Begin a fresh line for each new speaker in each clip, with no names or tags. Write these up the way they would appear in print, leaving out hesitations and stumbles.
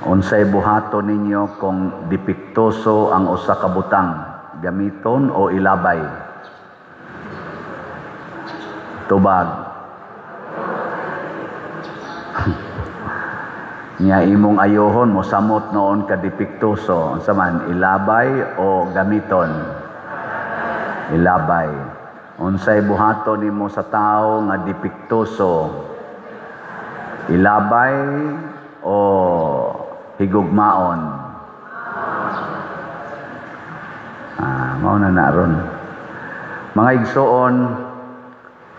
Unsay buhaton ninyo kung depektuso ang usa ka butang, gamiton o ilabay? Tubag. Nya imong ayohon mo samot noon ka depektuso, unsa man, ilabay o gamiton? Ilabay. Unsay buhaton nimo sa tawo nga depektuso? Ilabay o higugmaon? Mao na na ron. Mga igsoon,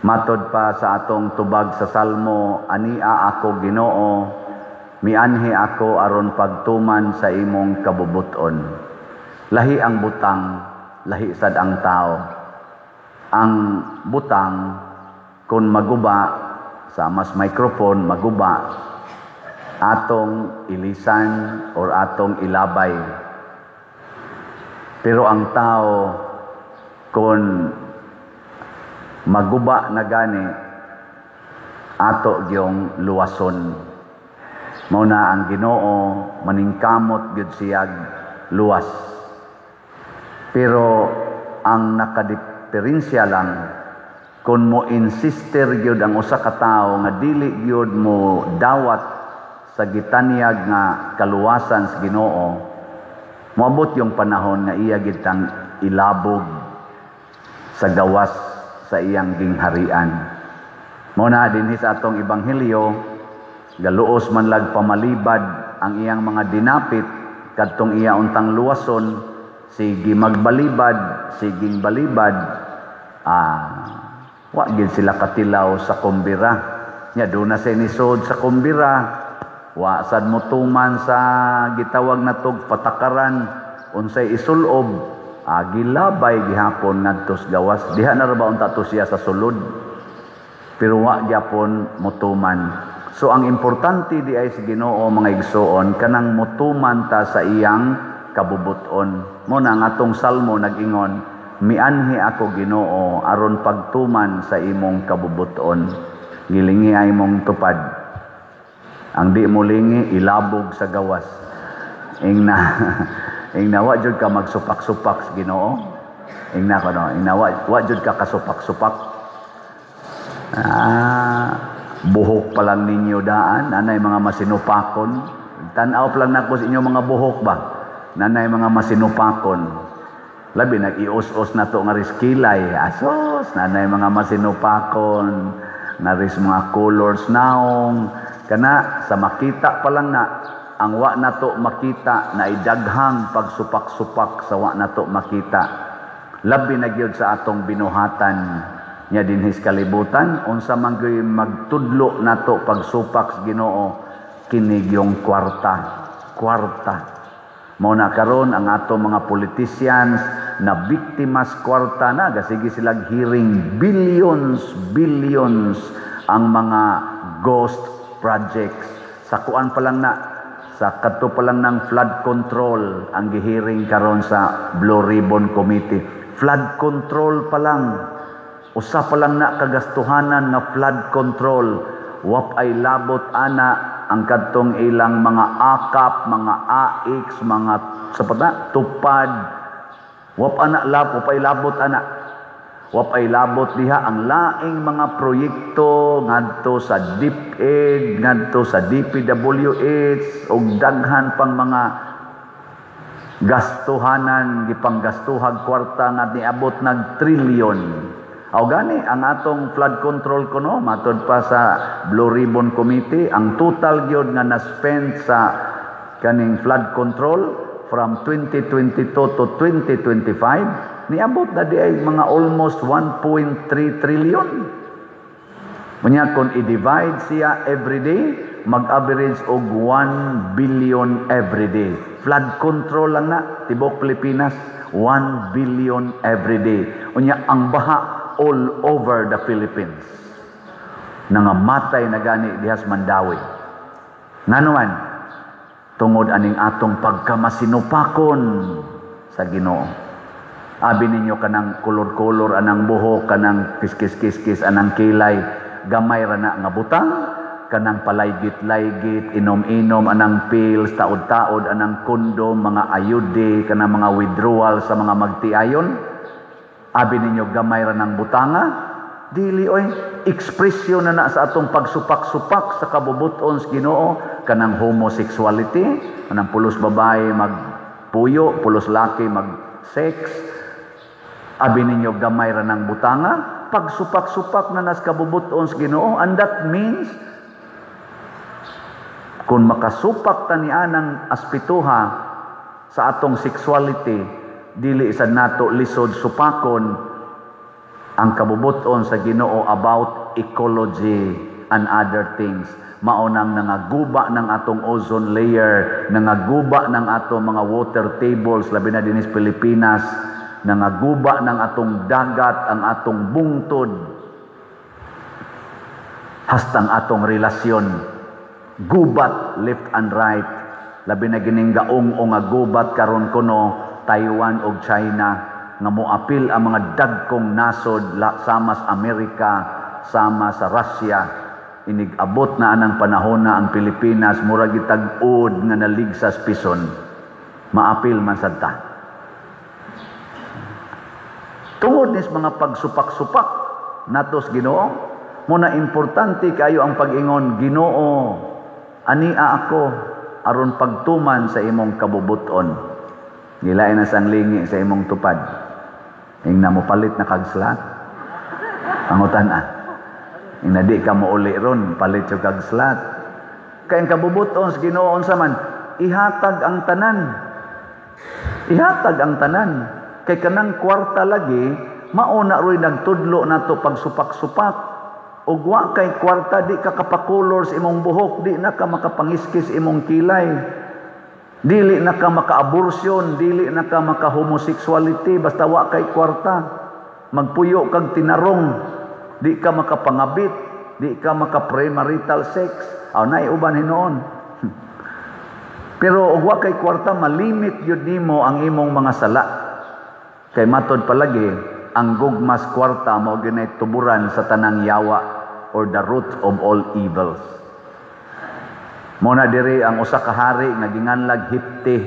matod pa sa atong tubag sa Salmo, ania ako Ginoo, mianhi ako aron pagtuman sa imong kabubuton. Lahi ang butang, lahi sad ang tao. Ang butang kung maguba sa mas microphone, maguba, atong ilisan or atong ilabay. Pero ang tao kung maguba na gani, ato gyung luwason. Mao na ang Ginoo maningkamot gyud siyag luwas. Pero ang nakadiferensya lang, kung mo insister gyud ang usa ka tawo nga dili gyud mo dawat sa gitanyag nga kaluwasan sa Ginoo, moabot yung panahon nga iya gid tang ilabog sa gawas sa iyang gingharian. Mao na dinhi sa atong ebanghelyo, galuos man lag pamalibad ang iyang mga dinapit kadtong iya untang luwason, sige magbalibad, siging balibad, wa gid sila katilaw sa kumbira. Nya do na sa inisod sa kumbira, wa sad motuman sa gitawag na tog patakaran unsay isulob, gilabay gihapon ngadto sa gawas. Diha na ra ba unta to siya sa sulod, pero wa gyapon motuman. So ang importante di ay sa Ginoo, mga igsoon, kanang motuman ta sa iyang kabubuton. Mo na ang atong salmo nag-ingon, mianhi ako Ginoo aron pagtuman sa imong kabubuton. Gilingi ay imong tupad. Ang di mo lingi, ilabog sa gawas. Ingna, ingna wa jud ka magsupak-supak sa Ginoo. Ingna ko no, ingna wa jud ka kasupak-supak. Buhok pa lang ninyo daan, nanay mga masinupakon. Tan-aw pa lang nako sa inyo mga buhok ba? Nanay mga masinupakon. Labi nag-ios-os na to nga riskilay. Asos, nanay mga masinupakon. Naris mga colors naong. Kana sa makita pa lang na, ang wa na to makita na idaghang pagsupak-supak sa wa na to makita. Labi na gyud sa atong binuhatan nya dinhis kalibutan, unsa man gyud magtudlo nato pagsupak sa Ginoo, kini gyung kwarta, kwarta. Mao na karon ang ato mga politicians na biktimas kwarta na, gasigi silag hearing billions, billions ang mga ghost projects. Sa kuan pa lang na, sa kadto pa lang ng flood control ang gihearing karon sa Blue Ribbon Committee. Flood control pa lang, usa pa lang na kagastuhanan nga flood control, wap ay labot ana ang kadtong ilang mga akap, mga AX, mga sapata, tupad. Wap ana lab, wap ay labot ana. Wap ay labot diha ang laing mga proyekto ngadto sa DepEd, ngadto sa DPWH ug daghan pang mga gastuhanan, gipanggastuhag kwarta nga niabot nag trilyon. Aw gani ang atong flood control kuno matod pa sa Blue Ribbon Committee, ang total gyud nga na-spend sa kaning flood control from 2022 to 2025 niabot na di ay mga almost 1.3 trillion. Unya kung i-divide siya every day, mag-average og 1 billion every day. Flood control lang na tibok Pilipinas, 1 billion every day. Unya ang baha all over the Philippines. Nangamatay na gani dihas Mandawi. Ngano man, tungod aning atong pagkamasinupakon sa Ginoo. Abi ninyo kanang kolor-kolor anang buhok, kanang kiskis-kiskis anang kilay, gamay ra na nga butang, Kanang palaygit-laygit, inom-inom anang pills, taod-taod anang kondom, mga ayude, kanang mga withdrawal sa mga magtiayon. Abi ninyo gamay ra ng butanga? Dili oy, ekspresyon na na sa atong pagsupak-supak sa kabubuton sa Ginoo, kanang homosexuality, kanang pulos babae magpuyo, pulos laki mag-sex. Abi ninyo gamay ra ng butanga? Pagsupak-supak na nas kabubuton sa Ginoo, and that means kung makasupak ta ni anang aspituha sa atong sexuality, dili sa nato lisod supakon ang kabubuton sa Ginoo about ecology and other things. Mao nang nangaguba ng atong ozone layer, nangaguba ng atong mga water tables, labi na dinhi sa Pilipinas, nangaguba ng atong dagat, ang atong bungtod, hastang atong relasyon, gubat left and right, labi na gining gaong o nga gubat karon kuno Taiwan ug China, nga moapil ang mga dagkong nasod sama sa Amerika, sama sa Russia. Inig-abot na anang panahon na ang Pilipinas murag gitag-od nga naligsas pison, maapil man sad ta tungod nis mga pagsupak-supak natos Ginoo. Muna importante kayo ang pag-ingon, "Ginoo, ania ako aron pagtuman sa imong kabubuton." Gilain na sang lingi sa imong tupad. Ingna mo palit na kag slot. Pangutan ah. Ingna di ka mo uli ron, palit yung kag slot. Kay ang kabubuton sa Ginoo unsa man, ihatag ang tanan. Ihatag ang tanan. Kay kanang kwarta lagi, mao na ro'y nagtudlo nato pagsupak-supak. Ug wa kay kwarta, di ka kapakulor sa imong buhok, di na ka makapangiskis imong kilay. Dili na ka maka-abortion, dili na ka maka-homosexuality, basta wa kay kwarta. Magpuyo kag tinarong, di ka makapangabit, di ka maka-premarital sex. Aw naay uban hinuon. Pero og wa kay kwarta, malimit gyud nimo ang imong mga sala. Kay matod palagi, ang gugmas kwarta mao ginay tuburan sa tanang yawa or the root of all evils. Mo na diri ang usa ka hari nga ginganlag Hipti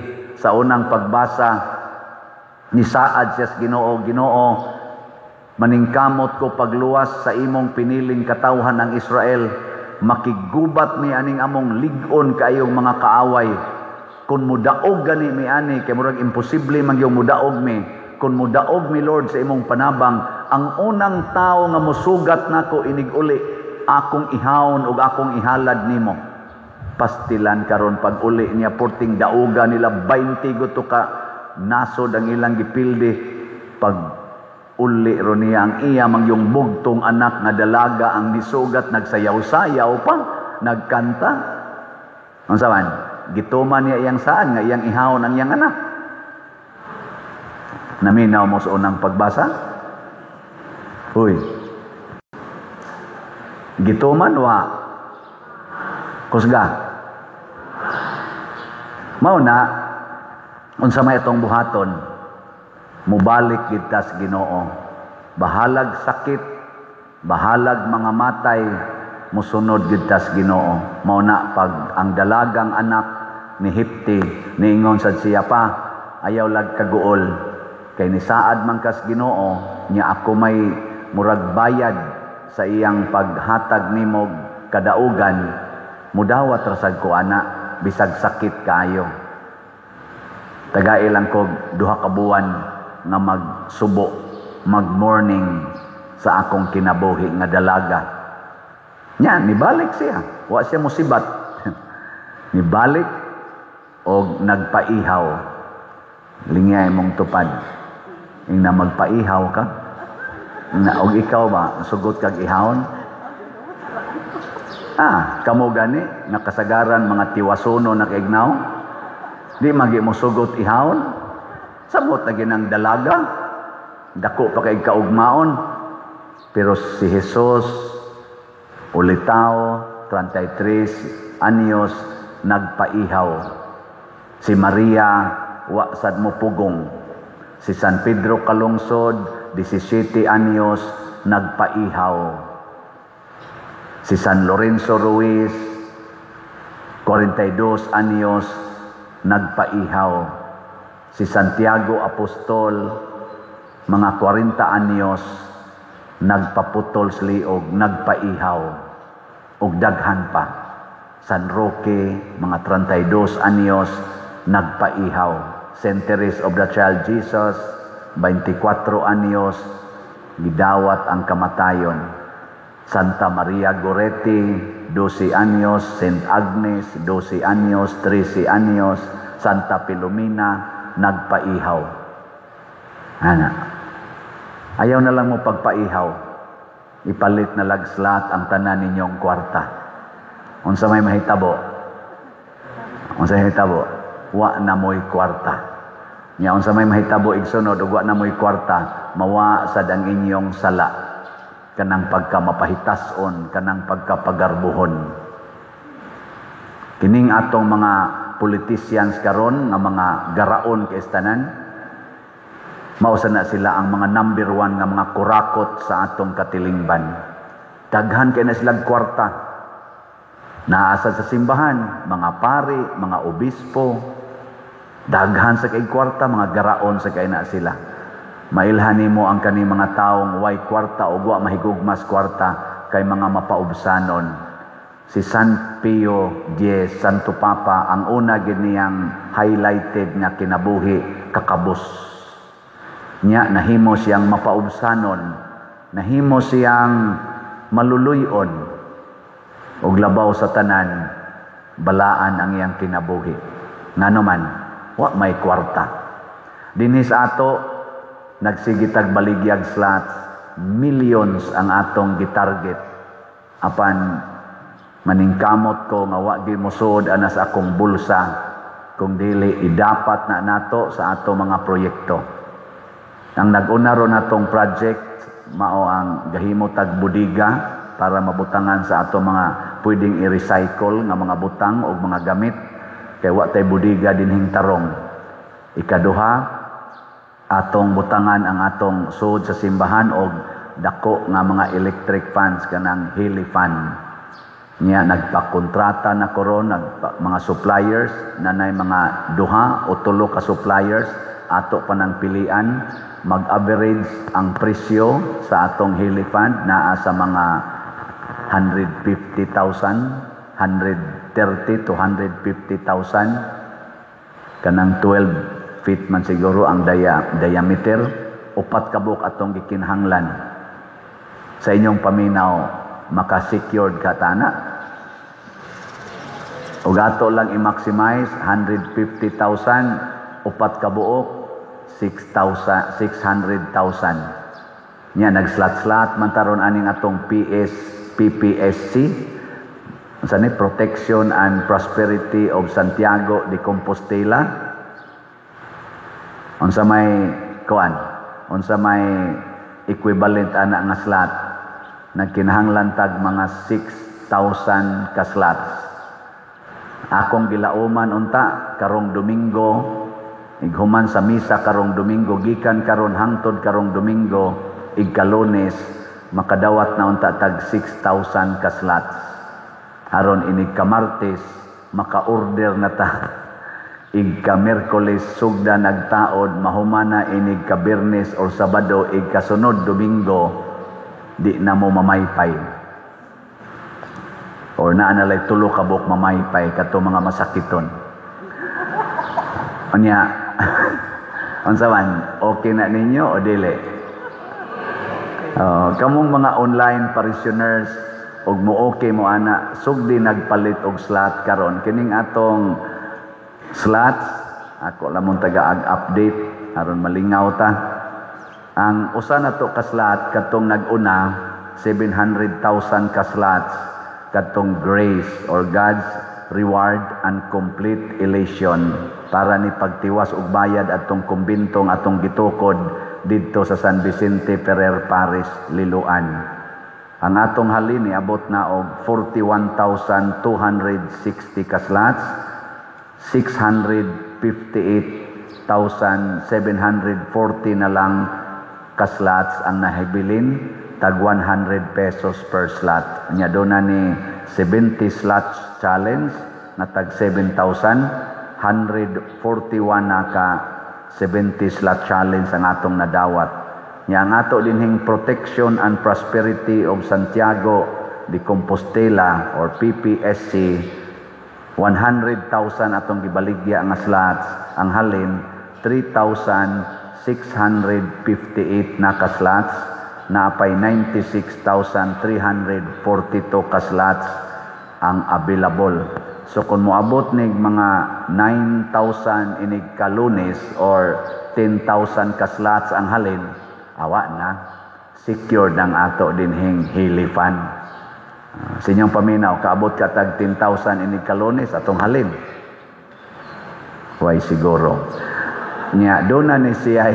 sa unang pagbasa, nisaad siya sa Ginoo, "Ginoo, maningkamot ko pagluwas sa imong piniling katawhan ang Israel. Makiggubat mi aning among lig-on kaayong mga kaaway. Kung mudaog gani mi ani, kay murag imposible man gyud mudaog mi. Kung mudaog mi, Lord, sa imong panabang, ang unang tawo nga musugat nako inig uli, akong ihawon ug akong ihalad nimo." Pastilan karon pag uli niya, porting dauga nila, 20 guto ka nasod ang ilang gipildi. Pag uli ro niya, ang iya mangyong bugtong anak nga dalaga ang nisugat, nagsayaw-sayaw pa, nagkanta. Unsa man gituman niya iyang saan nga iyang ihawon ang iyang anak? Naminaw mo sa unang pagbasa? Uy. Gituman wa? Kusga. Mao na unsa may atong buhaton, mubalik gid ta sa Ginoo. Bahalag sakit, bahalag mga matay, musunod gid ta sa Ginoo. Mao na pag ang dalagang anak ni Hipti niingon sad siya pa, "Ayaw lag kaguol kay nisaad man kas Ginoo nya ako may murag bayad sa iyang paghatag nimo kadaugan, mudawat rasad ko ana bisag sakit kaayo. Tagai lang ko 2 ka buwan nga magsubo, magmourning sa akong kinabuhi nga dalaga." Nya nibalik siya, wa siya musibat. Nibalik og nagpaihaw. Lingay mong tupad. Ingna magpaihaw ka. Na og ikaw ba sugot kag ihawon? Ah, kamo gani nga kasagaran mga tiwasono na kaignaw. Di magi mo sugot ihawon. Samot na ginang dalaga. Dako pa kay kaugmaon. Pero si Jesus ulitaw 33 anyos nagpaihaw. Si Maria wa sad mo pugong. Si San Pedro Kalungsod 17 anyos nagpaihaw. Si San Lorenzo Ruiz, 42 anyos, nagpaihaw. Si Santiago Apostol, mga 40 anyos, nagpaputol sa liog, nagpaihaw. Ug daghan pa. San Roque, mga 32 anyos, nagpaihaw. Saint Therese of the Child Jesus, 24 anyos, gidawat ang kamatayon. Santa Maria Goretti, 12 anyos, Saint Agnes, 12 anyos, 13 anyos, Santa Filomena, nagpaihaw. Ana. Ayaw na lang mo pagpaihaw. Ipalit na lag slot ang tanan ninyong kwarta. Unsa may mahitabo? Unsa may mahitabo? Wa na mo'y kwarta. Nya unsa may mahitabo, igsunod, ug wa na mo'y kwarta, mawa sad ang inyong sala, kanang pagka mapahitason, kanang pagkapagarbuhon. Kining atong mga politicians karon nga mga garaon kay tanan, mao sa na sila ang mga number one nga mga kurakot sa atong katilingban. Daghan kay na silang kwarta. Naasa sa simbahan, mga pari, mga obispo, daghan sa kay kwarta, mga garaon sa kay na sila. Mailhan nimo ang kani mga taong way kwarta o wa mahigugmas kwarta kay mga mapaubsanon. Si San Pio X, Santo Papa, ang una gid niyang highlighted nga kinabuhi, kakabos. Nya nahimo siyang mapaubsanon, nahimo siyang maluluyon, ug labaw sa tanan, balaan ang iyang kinabuhi. Ngano man, wa may kwarta. Dinhi sa ato, nagsigitag baligyag slots, millions ang atong gitarget. Apan maningkamot ko nga wa gi mosud ana sa akong bulsa kung dili idapat na nato sa ato mga proyekto. Ang nag-una ron natong project mao ang gahimo tag budiga para mabutangan sa ato mga pwedeng i-recycle nga mga butang o mga gamit kay wa tay budiga dinhing tarong. Ikaduha, atong butangan ang atong sud sa simbahan og dako nga mga electric fans, kanang heli fan. Nya nagpakontrata na koron nagpa, mga suppliers nanay mga duha o tulo ka suppliers, ato pa nang pilian. Mag-average ang presyo sa atong heli fan naa sa mga 150,000, 130 to 150,000, kanang 12 feet man siguro ang diameter. Upat ka buok atong gikinahanglan. Sa inyong paminaw, maka-secured ka tana? Ug ato lang i-maximize 150,000, upat ka buok, 6,000, 600,000. Nya nag-slot-slot man taron aning atong PS PPSC. Unsa ni, Protection and Prosperity of Santiago de Compostela. Unsa may kuan? Unsa may equivalent ana nga slot? Nagkinahanglan tag mga 6,000 ka slots. Akong gilauman unta karong Domingo, ighuman sa misa karong Domingo, gikan karon hangtod karong Domingo, igkalunes, makadawat na unta tag 6,000 ka slots. Aron inig ka Martes, maka-order na ta. Igka Miyerkules sugda nagtaod, mahumana inig ka Biyernes or Sabado, igkasunod Domingo, di na mo mamaypay. Or naa na lay tulo ka buok mamaypay kato mga masakiton. Unya, unsa man, okay na ninyo o dili? Kamong mga online parishioners og mo okay mo ana, sugdi nagpalit og slot karon. Kining atong slots, ako lamon taga update aron malingaw ta. Ang usa na to ka slot katong nag-una, 700,000 ka slots katong grace or God's reward and complete elation para ni pagtiwas og bayad atong kumbintong atong gitukod didto sa San Vicente Ferrer Parish, Liloan. Ang atong halin niabot na og 41,260 ka slots, 658,740 na lang ka slots ang nahibilin. tag 100 pesos per slot. Nya doon na ni 70 slots challenge na tag 7,000, 141 na ka 70 slot challenge ang atong nadawat. Nya ang ato dinhing Protection and Prosperity of Santiago de Compostela or PPSC, 100,000 atong gibaligya nga slots, ang halin 3,658 na ka slots, naapay 96,342 ka slots ang available. So kung moabot nig mga 9,000 inig ka Lunes or 10,000 ka slots ang halin, awa na, secured ang ato dinhing Healy Fund. Sa inyong paminaw, kaabot ka tag 10,000 inig ka Lunes atong halin? Way siguro. Nya doon na ni siya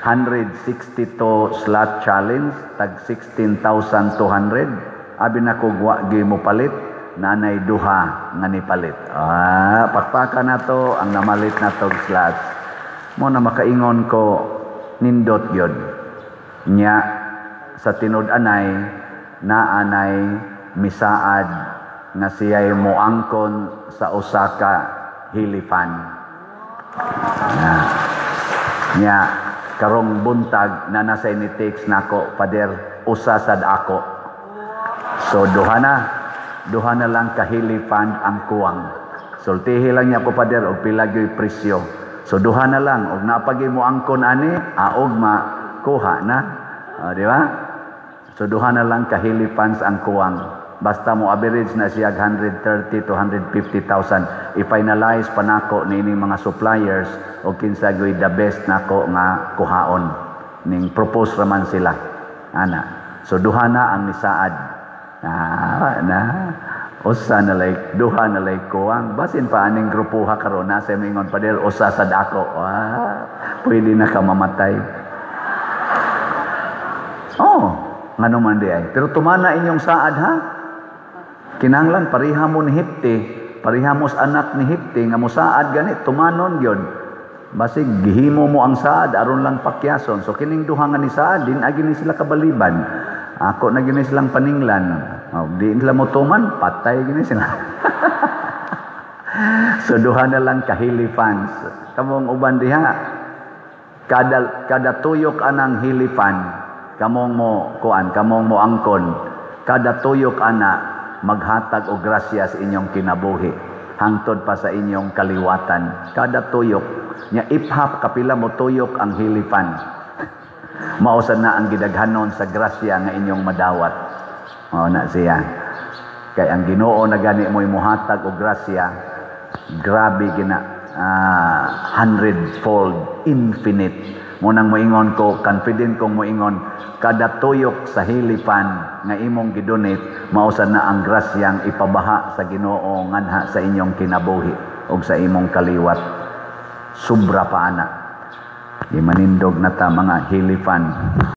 162 slot challenge tag 16,200. Abi na ko wa mo palit, nanay duha nga nipalit. Ah, pakpaka na to ang namalit na tog slots. Mo na makaingon ko, nindot gyud. Nya sa tinud-anay naanay misaad nga siya'y moangkon sa usa ka Healy Fund. Nya. Nya karong buntag na nasa ni text nako, "Pader, usa sad ako." So duha na. Duha na lang ka Healy Fund ang kuwang. Sultihi lang niya ko, Pader, og pila gyoy presyo. So duha na lang og napagi mo angkon ani aog ma kuha na. O, di ba? So duha na lang ka Healy Funds ang kuwang. Basta mo average na siya 130 to 150,000. I-finalize pa nako niining mga suppliers o kinsa gyoy the best nako nga kuhaon. Ning propose raman sila. Ana. So duha na ang nisaad. Ah, na usa na like duha na like kuwang. Basin pa aning grupuha karon na sa mingon, "Pader, usa sad ako." Ah, pwede na ka mamatay. Oh, ngano man di ay. Pero tumana inyong saad ha. Kinahanglan pareha mo ni Hipti, pareha mo sa anak ni Hipti nga mosaad gani, tumanon gyud. Basig gihimo mo ang saad aron lang pakyason. So kining duha nga ni saad, din agi ni sila kabaliban. Ako na gini silang paninglan. Oh, di sila mo tuman, patay gini sila. So duha na lang ka Healy Funds. Kamong uban diha, kada kada tuyok anang Healy Fund, kamong mo kuan, kamong mo angkon, kada tuyok ana maghatag og grasya sa inyong kinabuhi hangtod pa sa inyong kaliwatan. Kada tuyok nya, iphap kapila mo tuyok ang Healy Fund, mao sad na ang gidaghanon sa grasya nga inyong madawat. Mao na siya kay ang Ginoo na gani mo'y muhatag og grasya, grabe gina, hundredfold, infinite. Mo nang moingon ko, confident kong moingon, kada tuyok sa Healy Fund nga imong gidonate, mao sad na ang grasyang ipabaha sa Ginoo nganha sa inyong kinabuhi ug sa imong kaliwat. Sobra pa ana. Gimanindog na ta, mga Healy Fund.